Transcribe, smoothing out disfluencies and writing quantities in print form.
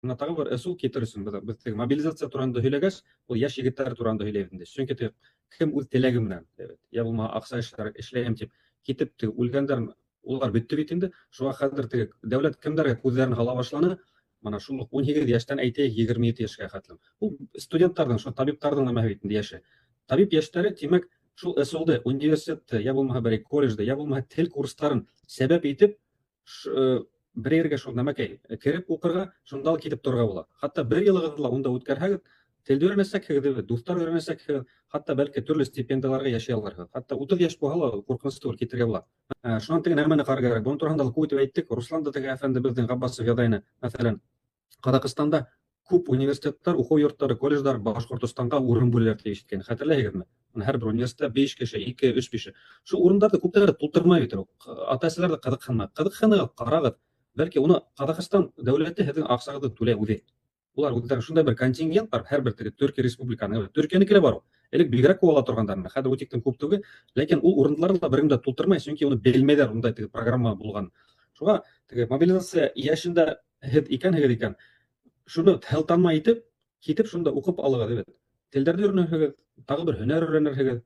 Бына тағы бер ысул китер өсөн беҙ теге мобилизация тураһында һөйләгәс, ул йәш егеттәр тураһында һөйләйбеҙ инде. Сөнки теге кем үҙ теләге менән, йә булмаһа аҡса эшләйем тип китеп теге үлгәндәр, улар бөттө бит инде. Шуға хәҙер теге дәүләт кемдәргә күҙҙәрен һала башланы? Бына шул уҡ 18 йәштән, әйтәйек, 27 йәшкә хәтлем. Ул студенттарҙың, шул табиптарҙың нәмәһе бит инде йәше. Табип йәштәре, тимәк, шул ысулды, университетты, йә булмаһа берәй колледжды, йә булмаһа тел курстарын сәбәп итеп, бер ергә шул нәмәкәй кереп уҡырға, шунда ла китеп торорға була. Хатта бер йылығыҙҙы ла унда үткәрһәгеҙ, телде өйрәнәсәкһегеҙ, дуҫтар өйрәнәсәкһегеҙ, хатта бәлки төрлө стипендияларға йәшәй алырһығыҙ. Хатта 30 йәш булһа ла ҡурҡыныс түгел, китергә була. Шунан теге нәмәне ҡарарға кәрәк. Бының тураһында ла күп итеп әйттек. Руслан да теге әфәнде беҙҙең Ғаббасов яҙайны. Мәҫәлән, Ҡаҙағстанда күп университеттар, уҡыу йорттары, колледждар Башҡортостанға урын бүләләр тип ишеткән. Хәтерләйһегеҙме? Һәр бер университетта 5 кеше, 2, 3 кеше. Шул урындарҙы күптәр тултырмай бит ул. Ата-әсәләр ҙә ҡыҙыҡһынмай. Ҡыҙыҡһынығыҙ, ҡарағыҙ. Бәлки уны Ҡаҙағстан дәүләте һеҙҙең аҡсағыҙҙы түләй үҙе. Улар үҙҙәре шундай бер контингент бар, һәр бер теге Төркиә республиканың, Төркиәнеке лә бар ул. Элек бигерәк күп ала торғандар, хәҙер ул тиклем күп түгел, ләкин ул урындарҙы ла бер кем дә тултырмай, сөнки уны белмәйҙәр ундай теге программа булған. Шуға теге мобилизация йәшендә һеҙ икәнһегеҙ икән, шуны һылтанма итеп, китеп шунда уҡып алығыҙ, бит. Телдәрҙе өйрәнерһегеҙ, тағы бер һөнәр өйрәнерһегеҙ.